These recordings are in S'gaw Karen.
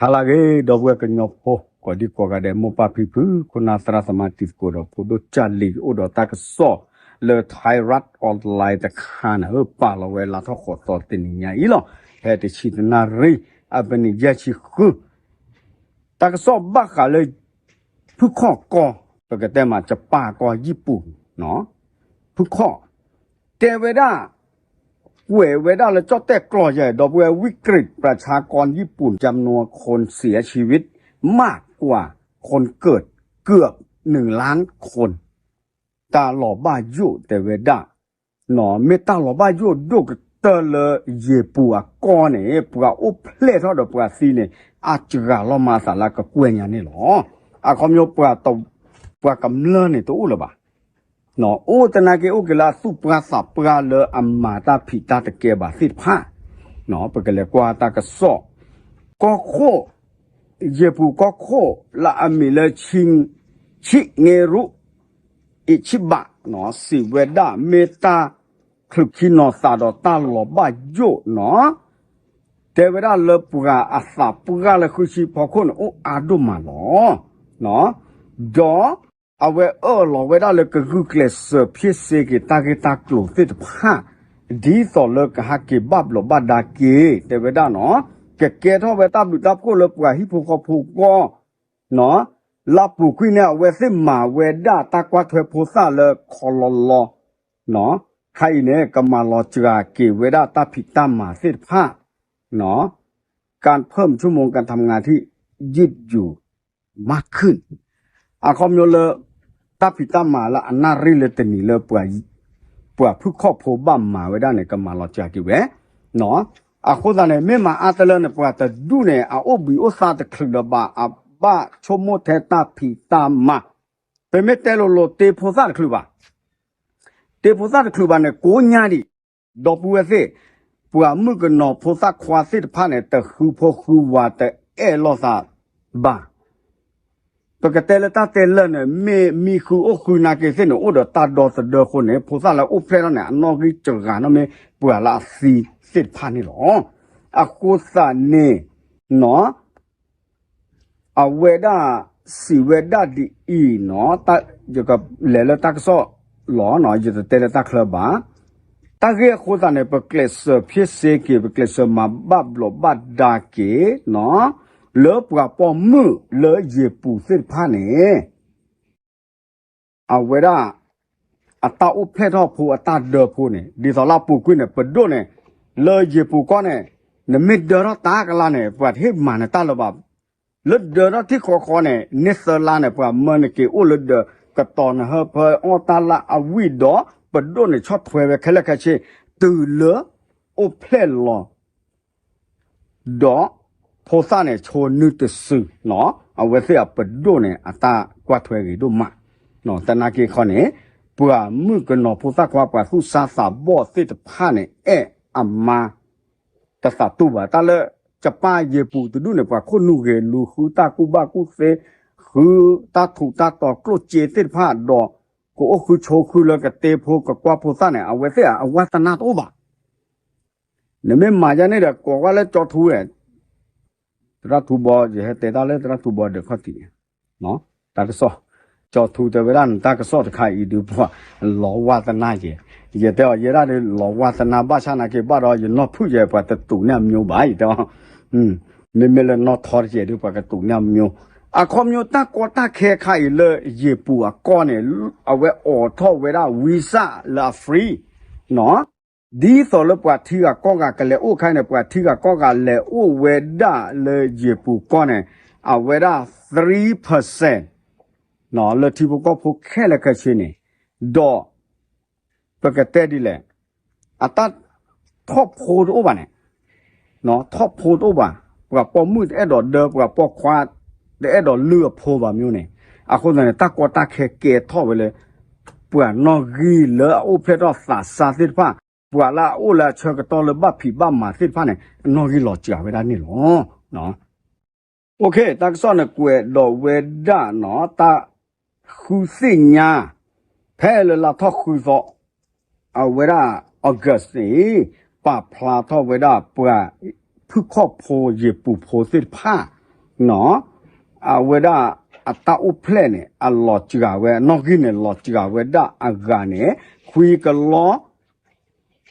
ဟါလၢအဂ့ၤ ဒီပုၢ်ဝဲၢ်ကညီဖိ ကိးဒံကိးဂၤဒဲး မိၢ်ပၢ်ဖံဖု ခိၣ်နၢ်သရၣ်သမါတံၤသကိးဒီး ဖိဒိၣ်ကၢ်လံၤ အိၣ်ဒီးတၢ်ကစီၣ်လၢ Thai Rat Online တခါန့ၣ် ပာ်လီၤဝဲလါထီၣ်ဃိးသီတနံၤညါအံၤလီၤ. ဖဲတဆံတနၣ်ရံၣ် အပနံၣ်ယဲၢ်ဆံဃု တၢ်ကစီၣ်ဘၣ်ဃးလၢ ဖုခီၣ်ကီ ပကတဲမး ကပာ်ကီ ယံာ်ပူၤ ဖုခီၣ် တဲဝဲဒၣ် ကွဲးဝဲဒၣ်လၢကၠီၣ်တဲၣ်ကျိာ်ယဲၢ် ဒီပုၢ်ဝဲၢ် วิกฤตประชากรญี่ปุ่น จำนวนคนเสียชีวิตมากกว่าคนเกิดเกือบหนึ่งล้านคน တၢ်လီၤဘၣ်ယိၣ်တဲဝဲဒၣ် မ့ၢ်တၢ်လီၤဘၣ်ယိၣ်ဒိၣ်ကတၢၢ်လၢယ့ၣ်ပူၤအကီၢ်န့ၣ် ပှၤအိၣ်ဖျဲၣ်ထီၣ်ဒီးပှၤသံန့ၣ် အါစှၤလီၤမးအသးလၢကကွဲၢ်ညါန့ၣ်လီၤ. အခီပညီ ပှၤကမျၢၢ်န့ၣ်တအိၣ်လၢၤဘၣ်. အိၣ်သနာ်က့ အိၣ်က့ၤလၢအသူၣ်ပှၢ်သးပှၢ်လၢအမၤတၢ်ဖံးတၢ်တကဲဘၣ်သ့ၣ်တဖၣ် ပကလဲၤကွၢ်တၢ်ကစီၣ် ကီၢ်ခိၣ် ယ့ၣ်ပူၤကီၢ်ခိၣ်လၢအမံၤလၢ Shigeru Ichiba စံးဝဲဒၣ် မ့ၢ်တၢ်ချုးခံနီၤသးဒီးတၢ်လီၤဘၣ်ယိၣ်နီၤ တဲဝဲဒၣ်လၢပှၤအသးပှၢ်လၢဃုဆံဖီခိၣ်န့ၣ် အိၣ်အါဒိၣ်မးလီၤ. ဒီးအဝဲအၢၣ်လီၤဝဲဒၣ်လၢကဂုာ်ကျဲးစၢးဖ့စ့က့ၤတၢ်ဂ့ၢ်တၢ်ကျိၤသ့ၣ်တဖၣ် ဒ်သိးလၢကဟဲက့ၤဘၣ်ဘျီးဘၣ်ဒါက့ၤ တဲဝဲဒၣ်နီၤ ကကဲထီၣ်ဝဲတၢ်ဘျုးတၢ်ဖှိၣ်လၢပှၤဟံၣ်ဖိဃီဖိအဂီၢ် လၢအပူၤကွံာ်န့ၣ် အဝဲသ့ၣ်မၤဝဲဒၣ်တၢ်ကွၢ်ထွဲဖိသၣ်လၢခီလီၤလီၤ ခါအံၤန့ၣ် ကမၤလီၤစှၤက့ၤဝဲဒၣ်တၢ်ဖံးတၢ်မၤသ့ၣ်တဖၣ် การเพิ่มชั่วโมงการทำงานที่ยืดหยุ่นมากขึ้น အခီပညီလၢ တၢ်ဖံးတၢ်မၤလၢအနၣ်ရံၣ်လၢတနံၤလၢ ပှၤဖုၣ်ခီၣ်ဖိဘၣ်မၤဝဲဒၣ်န့ၣ် ကမၤလီၤစှၤက့ၤဝဲ အဃိသတးန့ၣ် မ့ၢ်မၤအါတလၢန့ၣ် ပှၤတဒူၣ်န့ၣ် အအိၣ်ဘှံးအိၣ်သါတချုးလၢၤဘၣ် အဘၣ်ဆိကမိၣ်ထဲတၢ်ဖံးတၢ်မၤ ပမ့ၢ်တဲလိၤလိၤ တ့ဖိသၣ်တချုးဘၣ် တ့ဖိသၣ်တချုးဘၣ်န့ၣ် ကိးညါဒံး ဒီပုၢ်ဝဲၢ်သ့ၣ် ပှၤမုၣ်ကနီၤဖိသၣ်ခွါသ့ၣ်တဖၣ်န့ၣ် တဃုဖိဃုဝၤတအဲၣ်လိာ်သးဘၣ် ပကတဲလၢတၢ်တဲလၢာ်န့ၣ် မ့ၢ်မံဃုအိၣ်ဃုနာ်က့သ့ၣ်န့ၣ် အိၣ်ဒီးတၢ်ဒီသဒၢအဃိန့ၣ် ဖိသၣ်လၢအိၣ်ဖျဲၣ်ထီၣ်န့ၣ် အနီၣ်ဂံၢ်စှၤနီၣ်မ့ၢ်ပှၤလၢအသံသ့ၣ်တဖၣ်န့ၣ်လီၤ. အဃိသတးန့ၣ် အဝဲဒၣ်စံးဝဲဒၣ်ဒ်အံၤနီၤ, ယကလဲၤလၢတၢ်ကစီၣ်လီၤ, ယတတဲလၢတၢ်ချၢဘၣ်. တၢ်ဂ့ၢ်အဃိသတးန့ၣ် ပကျဲးစၢးဖ့စ့က့ၤ, ပကျဲးစၢးမၤဘၣ်ဘျီးဘၣ်ဒါက့ၤနီၤ, လၢပှၤပိာ်မုၣ်လၢယ့ၤပူၤသ့ၣ်တဖၣ်န့ၣ် အဝဲဒၣ် အတၢ်အိၣ်ဖျဲၣ်ထီၣ်ဖိအတၢ်ဒၢဖိန့ၣ် ဒ်သိးလၢအပူၤကွံာ်န့ၣ် ပဒိၣ်န့ၣ် လၢယ့ၤပူၤကီၢ်န့ၣ် နမ့ၢ်ဒၢထီၣ်တၢ်ကလါန့ၣ် ပှၤတဟ့ၣ်မၤနတၢ်လၢၤဘၣ်. လၢဒၢထီၣ်ထံၣ်ဃီဃီန့ၣ် န့ၢ်သၢလါန့ၣ် ပှၤမၢနက့ၤအိၣ်လၢဒၢးကတီၤနဟၢဖၢအီၣ်တၢ်လၢအဝံၣ်ဒီး ပဒိၣ်န့ၣ်ဆီၣ်ထွဲဝဲခဲလၢာ်ခဲဆ့ တုၤလၢအိၣ်ဖျဲၣ်လီၤ ဒီးဖိသၣ်န့ၣ် ဆိနုာ်တစုနီၤ, အဝဲသ့ၣ်အပဒိၣ်န့ၣ် အတၢ်ကွၢ်ထွဲဂ့ၤဒိၣ်မး. သနာ်က့ခီန့ၣ် ပှၤမုၣ်ကနီၤဖိသၣ်ခွါ ပှၤသူၣ်စၢ်သးဘီၣ်သ့ၣ်တဖၣ်န့ၣ် အဲၣ်အမါ တသးတူၢ်ဘၣ်. တၢ်လၢ ကပၢ်ယ့ၤပူၤတဒူၣ်န့ၣ် ပှၤခိၣ်နူာ်ဂ့ၤလူၤ ဃုတၢ်ကူၣ်ဘၣ်ကူၣ်သ့, ဃုတၢ်ထူးတၢ်တီၤကျိၣ်စ့သ့ၣ်တဖၣ်ဒီး ကအိၣ်ဃုဆိဃုလၢကတ့ဖိကကွၢ်ဖိသၣ်န့ၣ် အဝဲသ့ၣ်အဝါသနၢ်တအိၣ်ဘၣ်. နမ့ၢ်မၤယါန့ၣ်ဒီး ကိးကွၢ်လၢကၠီထူဝဲ သရၣ်ထူဘီ ယဟဲတဲတၢ်လၢသရၣ်ထူဘီဒီးခီၣ်ထံးန့ၣ် တၢ်ကစီၣ်, ကၠီထူတဲဝဲဒၣ်နတၢ်ကစီၣ်တခါအံၤဒုးပှၤလီၤဝါသနၢ်ယဲ, ယတဲအီၤ ယဲဒၣ်ဒုးလီၤဝါသနၢ်ဘၣ်ဆၣ်နာ်က့ဘၣ်ဒီး ယနီၢ်ဖုၣ်ယဲ ပှၤတတူးန့ၢ်အမျိုးဘၣ် ယတဲအီၤ, မ့မ့ၢ်လၢနီၢ်ထီတယဲဒုး ပှၤကတူးန့ၢ်အမျိုး. အခီပညီတၢ်ကီတၢ်ခဲခါအံၤလၢယ့ၤပူၤအကီၢ်န့ၣ် အဝဲအိးထီၣ်ဝဲဒၣ် visa လၢအ free နီၤ ဒ်သိးလၢပှၤထံဂၤကီၢ်ဂၤကလဲၤအိၣ်ခါန့ၣ် ပှၤထံဂၤကီၢ်ဂၤလဲၤအိၣ်ဝဲဒၣ်လၢယ့ၤပူၤကီၢ်န့ၣ် အဝဲဒၣ် three percent လၢထံဖိကီၢ်ဖိခဲလၢာ်ခဲဆ့န့ၣ်, ဒီး ပကတဲဒ်လဲၣ်, အတၢ်ထီၣ်ဖိတအိၣ်ဘၣ်န့ၣ်, ထီၣ်ဖိတအိၣ်ဘၣ်, ပှၤပိာ်မုၣ်တအဲၣ်ဒိးဒၢ ပှၤပိာ်ခွါ တအဲၣ်ဒိးလုၢ်အဖိဘၣ်မ့ၢ်န့ၣ်, အဃိသတးန့ၣ် တၢ်ကီတၢ်ခဲကဲထီၣ်ဝဲလၢ ပှၤနီၣ်ဂံၢ်လၢအအိၣ်ဖျဲၣ်ထီၣ်သးစၢ်သ့ၣ်တဖၣ်, ပှၤလၢအအိၣ်လၢအဆၢကတီၢ်လၢဘၣ်ဖံးဘၣ်မၤသ့ၣ်တဖၣ်န့ၣ် အနီၣ်ဂံၢ်လီၤစှၤဝဲဒၣ်န့ၣ်လီၤ. အိၣ်ခ့ တၢ်ကစီၣ်န့ၣ်ကွဲးဒီးဝဲဒၣ်နီၤ, တၢ်ဃုသ့ၣ်ညါ ဖဲလၢလါထီၣ်ဃုသီ အဝဲဒၣ် August န့ၣ် ပာ်ဖျါထီၣ်ဝဲဒၣ်ပှၤဖုၣ်ခီၣ်ဖိယ့ၤပူၤဖိသ့ၣ်တဖၣ် အဝဲဒၣ်အတၢ်အိၣ်ဖျဲၣ်န့ၣ် အလီၤစှၤဝဲ နီၣ်ဂံၢ်န့ၣ် လီၤစှၤဝဲဒၣ်အဂၤန့ၣ် ခွံကလီ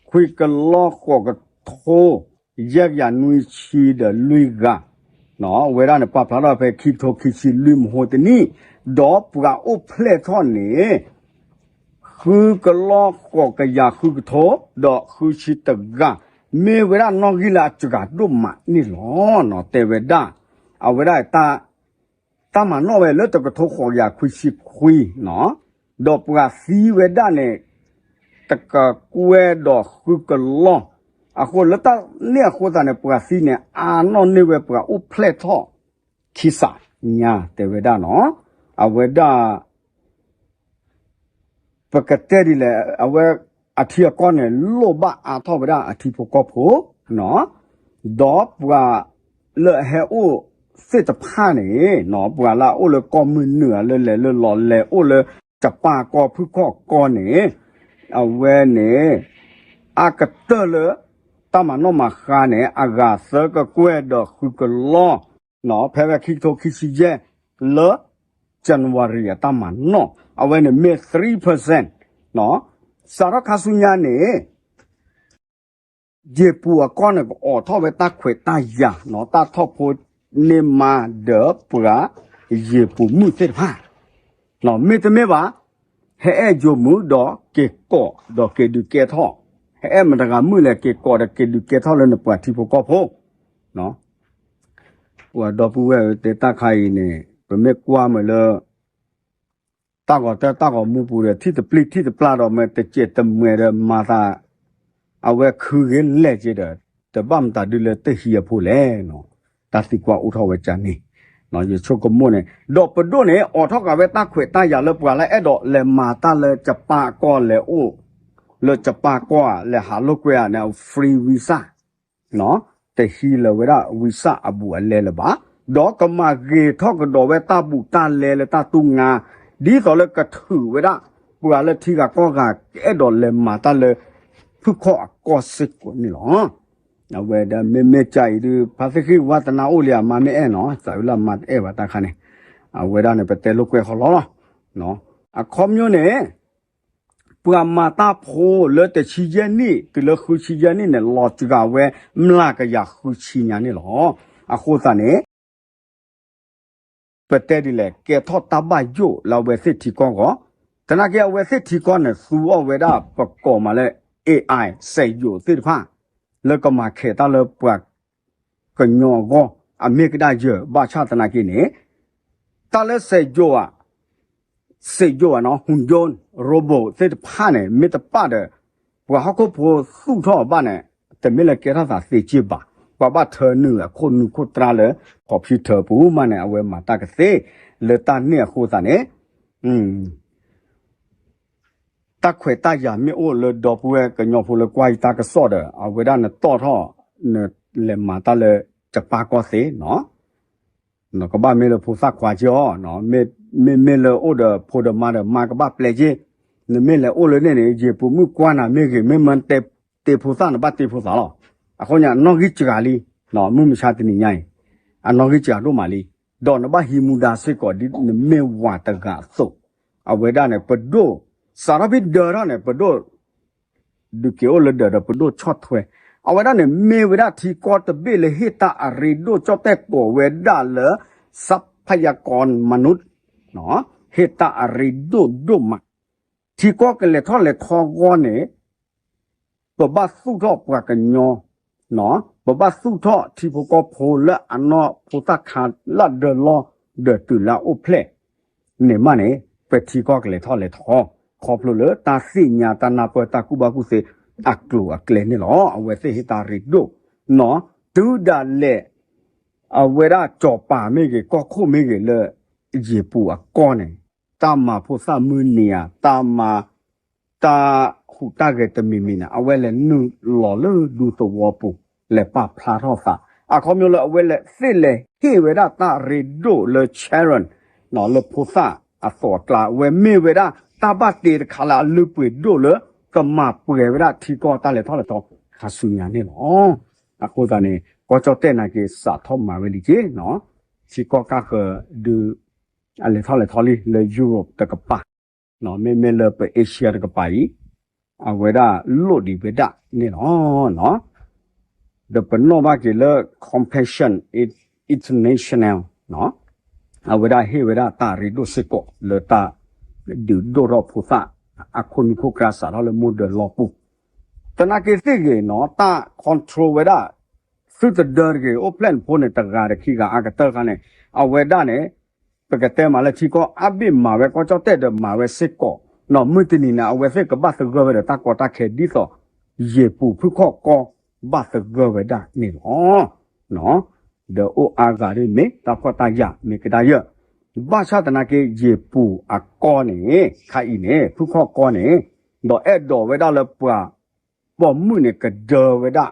ခွံကလီဃိးကထိ ယဲၢ်ကယၤနွံဆံဒီးလွံၢ်ဂၤ, ဝဲဒၣ်န့ၣ် ပာ်ဖျါထီၣ်ဖဲခံကထိခံဆံလွံၢ်မဟါတနံၣ်, ဒီးပှၤအိၣ်ဖျဲၣ်ထီၣ်န့ၣ် ဃုကလီဃိးကယၤဃုကထိ ဒီးဃုဆံတဂၤ, မ့ၢ်ဝဲဒၣ်နီၣ်ဂံၢ်လၢအစှၤဒိၣ်မးန့ၣ်လီၤ. တဲဝဲဒၣ် အဝဲဒၣ် တၢ်မၤနီၣ်ဝဲလၢတကထိဃိးကယၤခွံဆံခွံ, ဒီးပှၤသံဝဲဒၣ်န့ၣ် တကကွဲၢ်ဒီးဃုကလီ, အဃိလၢတၢ်န့ၣ်အဃိသတးန့ၣ် ပှၤသံန့ၣ် အါနီၣ်န့ၢ်ဝဲပှၤအိၣ်ဖျဲၣ်ထီၣ်ခံစးညါ တဲဝဲဒၣ်နီၤ, အဝဲဒၣ် ပကတဲဒ်လဲၣ် အဝဲအထံအကီၢ်န့ၣ် လိၣ်ဘၣ်အါထီၣ်ဝဲဒၣ်အထံဖိကီၢ်ဖိ, ဒီးပှၤလၢအဟဲအိၣ်သ့ၣ်တဖၣ်န့ၣ် ပှၤလၢအအိၣ်လၢကီၢ်မုၢ်နုာ် လၢလဲၤလၢလီၤလဲၤအိၣ်လၢ ကပၢ်ကီၢ်ဖုၣ်ခီၣ်ကီၢ်န့ၣ် အဝဲန့ၣ် အကတၢၢ်လၢ တၢ်မၤနီၣ်မၤဃါန့ၣ် အဂၤသၢကကွဲၢ်ဒီးဃုကလီ ဖဲဝဲခံကထိခံဆံယဲၢ် လၢ January အတၢ်မၤနီၣ် အဝဲန့ၣ်မ့ၢ် three percent, စးထီၣ်ခါဆူညါန့ၣ် ယ့ၣ်ပူၤအကီၢ်န့ၣ် ကအိးထီၣ်ဝဲတၢ်ခွဲးတၢ်ယာ် တၢ်ထီၣ်ဖိန့ၢ်မါဒီးပှၤယ့ၣ်ပူၤမုၣ်သ့ၣ်တဖၣ်, မ့တမ့ၢ်ဘၣ် ဟဲအဲၣ်ယိၤမုၣ်ဒီးက့ၤကိးဒီးက့ၤဒုးကဲထီၣ်, ဟဲအဲၣ်မတၤဂၤမုၣ်လဲၣ် က့ၤကိးဒီးက့ၤဒုးကဲထီၣ်လၢနပှၤထံဖိကီၢ်ဖိ, ပှၤဒီပုၢ်ဝဲၢ်တဲတၢ်ခါအံၤန့ၣ် ပမ့ၢ်ကွၢ်မ့ၢ်လၢ တၢ်ဂီၤတၢ်ဂီၤမူပူၤဒီး ထံၣ်တပျံၤထံၣ်တပျၢ်ဒီး မ့ၢ်တစဲးတမှဲးဒီးမၤသး အဝဲခုဂ့ၤလဲၢ်က့ဒီး တဘၣ်မတၤဒုလၢတဟံးအဖိလဲၣ်, တၢ်သံကွၢ်အိၣ်ထီၣ်ဝဲကန့ၣ်, ယဆိကမိၣ်န့ၣ် ဒီးပဒိၣ်န့ၣ် အိးထီၣ်ဃာ်ဝဲတၢ်ခွဲးတၢ်ယာ်လၢပှၤလၢအဲၣ်ဒိးလဲၤမၤတၢ်လၢကပၢ်ကီၢ်လဲၤအိၣ် လၢကပၢ်ကီၢ် လဲၤဟးလိာ်ကွဲဧါန့ၣ် free visa တဟံးလၢၤဝဲဒၣ် visa အဘူးအလဲလၢၤဘၣ်, ဒီးကမၤဂ့ၤထီၣ်ကဒီးဝဲတၢ်ဘူးတၢ်လဲလၢတၢ်တူၢ်ငါ, ဒ်သိးလၢကထုးဝဲဒၣ် ပှၤလၢထံဂၤကီၢ်ဂၤ ကအဲၣ်ဒိးလဲၤမၤတၢ်လၢ ဖုၣ်ခီၣ်အကီၢ်စ့ၢ်ကီးန့ၣ်လီၤ. အဝဲဒၣ်မ့မ့ၢ်ကါအံၤဒုး ဖါသ့ၣ်ဃံဝါသနာအိၣ်လံ အမါမ့ၢ်အဲၣ်နီၤ သးဝံၣ်လၢအမါတအဲၣ်ဘၣ်တၢ်ခါန့ၣ်, အဝဲဒၣ်န့ၣ် ပတဲလိာ်ကွဲဃီလီၤလီၤ. အခီပညီန့ၣ် ပှၤမၤတၢ်ဖိလၢတဆံယဲၢ်နံၣ် တုၤလၢဃုဆံယဲၢ်နံၣ်န့ၣ် လီၤစှၤဝဲ မျးကယၤဃုဆံညါန့ၣ်လီၤ. အဃိသတးန့ၣ် ပတဲဒ်လဲၣ် ကဲထီၣ်တၢ်ဘၣ်ယိၣ်လၢအဝဲသ့ၣ်ထံကီၢ်ဂီၢ်, သနာ်က့အဝဲသ့ၣ်ထံကီၢ်န့ၣ် သူအီၤဝဲဒၣ်ပကိးမးလၢ AI စက်ရုပ်သ့ၣ်တဖၣ် လၢကမၤခဲးတၢ်လၢပှၤ ကညီအဂီၢ် အမ့ၢ်ကဒၣ်ယဲၢ် ဘၣ်ဆၣ်သနာ်က့န့ၣ် တၢ်လၢစက်ရုပ်ဧါ စက်ရုပ်ဧါနီၤ หุ่นยนต์ robot သ့ၣ်တဖၣ်န့ၣ် မ့ၢ်တပၣ်ဒီး ပှၤဟီၣ်ခိၣ်ဖိသူၣ်ထီၣ်အဘၣ်န့ၣ် တမ့ၢ်လၢကဲထီၣ်သးသ့က့ၢ်ဘၣ်, ပှၤဘၣ်ထၢနုာ်အခိၣ်နူာ်ခိၣ်တြါလၢ computer ပူၤမးန့ၣ် အဝဲမၤတၢ်ကသ့ လၢတၢ်န့ၣ်အဃိသတးန့ၣ် တၢ်ခွဲးတၢ်ယာ်မ့ၢ်အိၣ်လၢဒီပုၢ်ဝဲၢ်ကညီဖိလၢကွၢ်ယတၢ်ကစီၣ်ဒီး အဝဲဒၣ်နတီၢ်ထီၣ် နလဲၤမၤတၢ်လၢ ကပၢ်ကီၢ်သ့နီၤ, နကဘၣ်မ့ၢ်လၢဖိသၣ်ခွါက့ၤအီၤ, မ့မ့ၢ်လၢအိၣ်ဒီးဖိဒီးမါဒီးမါကဘၣ်ပျဲက့ၤ, နမ့ၢ်လဲၤအိၣ်လၢန့ၣ်န့ၣ် ယ့ၣ်ပူၤမုၣ်ကွၢ်နၤမ့ၢ်ဂ့ၤ မ့ၢ်မၢတဲတ့ဖိသၣ်နဘၣ်တ့ဖိသၣ်လီၤ. အဃိညါ အနီၣ်ဂံၢ်စှၤလံ, မုၢ်မဆါတနံၤညါအံၤ အနီၣ်ဂံၢ်စှၤဒိၣ်မးလံ, ဒီးနဘၣ်ဟံးမူဒါစ့ၢ်ကီးဒ်နမ့ၢ်ဝၤတဂၤအသိး, အဝဲဒၣ်န့ၣ် ပဒိၣ် စးထီၣ်ဖဲဒၢထီၣ်န့ၣ် ပဒိၣ် ဒုးက့ၤအိၣ်လၢဒၢးဒီးပဒိၣ်ဆီၣ်ထွဲ, အဝဲဒၣ်န့ၣ် မ့ၢ်ဝဲဒၣ်ထံကီၢ်တဘ့ၣ်လၢဟ့ၣ်တၢ်အရ့ဒိၣ်ကၠီၣ်တဲၣ်ကိးဝဲဒၣ်လၢ ทรัพยากรมนุษย์, ဟ့ၣ်တၢ်အရ့ဒိၣ်ဒိၣ်မး, ထံကီၢ်ကလဲၤထီၣ်လဲၤထီအဂီၢ်န့ၣ် ပဘၣ်သူၣ်ထီၣ်ပှၤကညီ, ပဘၣ်သူၣ်ထီၣ်ထံဖိကီၢ်ဖိလၢအနီၢ်ဖိသၣ်ခါလၢဒၢးလီၢ်ဒၢးတုၤလၢအအိၣ်ဖျဲၣ် န့ၣ်မးန့ၣ် ပထံကီၢ်ကလဲၤထီၣ်လဲၤထီ, ခီဖျိလၢတၢ်သ့ၣ်ညါတၢ်နၢ်ပၢၢ်တၢ်ကူၣ်ဘၣ်ကူၣ်သ့အကျိၤအကျဲန့ၣ်လီၤ. အဝဲသ့ၣ်ဟ့ၣ်တၢ်ရ့ဒိၣ်နီၤ, တုၤဒၣ်လဲာ် အဝဲဒၣ်ကၠီၤပၤမ့ၢ်ဂ့ၤ ကီၢ်ခိၣ်မ့ၢ်ဂ့ၤလၢ ယ့ၣ်ပူၤအကီၢ်န့ၣ် တၢ်မၤဖိသၣ်မုၢ်နံၤဧါ, တၢ်မၤ တၢ်ဟူးတၢ်ဂဲၤတမံၤမံၤန့ၣ် အဝဲလဲၤနုာ်လီၤလၢဒူသဝီပူၤ လဲၤပာ်ဖျါထီၣ်သး, အခီပညီလၢအဝဲသ့ၣ်လဲၤဟ့ၣ်ဝဲဒၣ်တၢ်ရ့ဒိၣ်လၢ Sharon လၢဖိသၣ်အသိးအကျါ အဝဲမ့ၢ်ဝဲဒၣ်တၢ်ဘၣ်တ့တခါလၢအလုၢ်ပှ့ၤဒိၣ်လၢ ကမၤပှဲၤဝဲဒၣ်ထံကီၢ်တၢ်လဲၤထီၣ်လဲၤထီခါဆူညါန့ၣ်လီၤ. အဃိသတးန့ၣ် ကီၢ်ကၠီၣ်တဲၣ်နာ်က့ စးထီၣ်မၤဝဲလံက့နီၤ ထံကီၢ်ကၢ်ဃၢၤဒုး အလဲၤထီၣ်လဲၤထီလံလၢ Europe တကပၤ, မ့မ့ၢ်လၢပ Asia တကပၤအံၤ အဝဲဒၣ်လိၣ်ဒံးဝဲဒၣ်န့ၣ်လီၤ. ဒီးပနီၣ်ဘၣ်က့ၤလၢ Compassion International အဝဲဒၣ်ဟ့ၣ်ဝဲဒၣ်တၢ်ရ့ဒိၣ်စ့ၢ်ကီးလၢတၢ် ဒုးဒိၣ်ထီၣ်ဖိသၣ် အခိၣ်နူာ်ခိၣ်ကြါစးထီၣ်လၢမိၢ်ဒၢးလီၢ်ပူၤ, သနာ်က့သ့ၣ်ဂ့ၤနီၤ တၢ် control ဝဲဒၣ် သုတဒၢတဂ့ၤ အိၣ်ဖျဲၣ်နဖိန့ၣ် တဂၤတခံဂၤအကတၢၢ်ခါန့ၣ် အဝဲဒၣ်န့ၣ် ပကတဲမးလၢထံကီၢ်အါဘ့ၣ်မၤဝဲကီၢ်ကၠီၣ်တဲၣ်ဒီးမၤဝဲစ့ၢ်ကီး, နီၢ်မုၢ်တနံၤန့ၣ် အဝဲသ့ၣ်ကဘၣ်သဂၢၢ်ဝဲဒီးတၢ်ကီတၢ်ခဲဒ်သိး ယ့ၣ်ပူၤဖုၣ်ခီၣ်ကီ ဘၣ်သဂၢၢ်ဝဲဒၣ်န့ၣ်လီၤ. ဒီးအိၣ်အါဂၤဒ်မ့ၢ်တၢ်ဖှီၣ်တၢ်ယာ်မ့ၢ်ကဒါယၢ်, ဘၣ်ဆၣ်သနာ်က့ ယ့ၣ်ပူၤအကီန့ၣ် ခါအံၤန့ၣ် ဖုၣ်ခီၣ်ကီန့ၣ် ဒီးအဲၣ်ဒိးဝဲဒၣ်လၢပှၤ ပိာ်မုၣ်န့ၣ် ကဒၢဝဲဒၣ်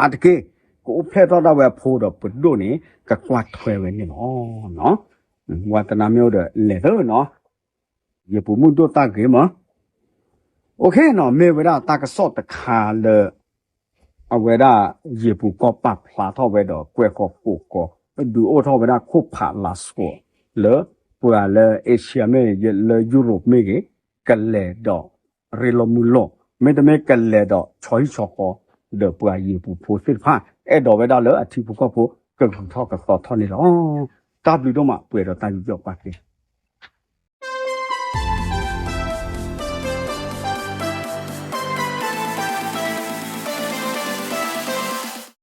အါတက့ၢ်, ကအိၣ်ဖျဲၣ်ထီၣ်ဒၣ်ဝဲအဖိဒီးပဒိၣ်န့ၣ် ကကွၢ်ထွဲဝဲန့ၣ်လီၤ. ဝဲတနၤမ့ၢ်အိၣ်ဒီးလဲၤသၢနီၤ, ယ့ၣ်ပူၤမုၢ်ဒိၣ်တၢ်ဂ့ၤမး, အိၣ်ခ့နီၤ မ့ၢ်ဝဲဒၣ်တၢ်ကစီၣ်တခါလၢ အဝဲဒၣ်ယ့ၣ်ပူၤကီၢ်ပာ်ဖျါထီၣ်ဝဲဒီးကွဲဃီၤကိးဃီၤ, ဒုးအိၣ်ထီၣ်ဝဲဒၣ်ခိၣ်ဖးလၤစှီၤ လၢပှၤလၢ Asia မ့ၢ်ဂ့ၤ လၢ Europe မ့ၢ်ဂ့ၤ ကလဲၤဒီးရ့လိာ်မုာ်လိာ်, မ့တမ့ၢ်ကလဲၤဒီးဆီဟံၣ်ဆီဃီ, ဒီးပှၤယ့ၣ်ပူၤဖိသ့ၣ်တဖၣ် အဲၣ်ဒိးဝဲဒၣ်လၢအထံဖိကီၢ်ဖိကဂုၤထီၣ်ကသီထီၣ်န့ၣ်လီၤ. တၢ်ဘျုးဒိၣ်မး ပှဲၤဒီးတၢ်ယူးယီၣ်ပာ်ကဲ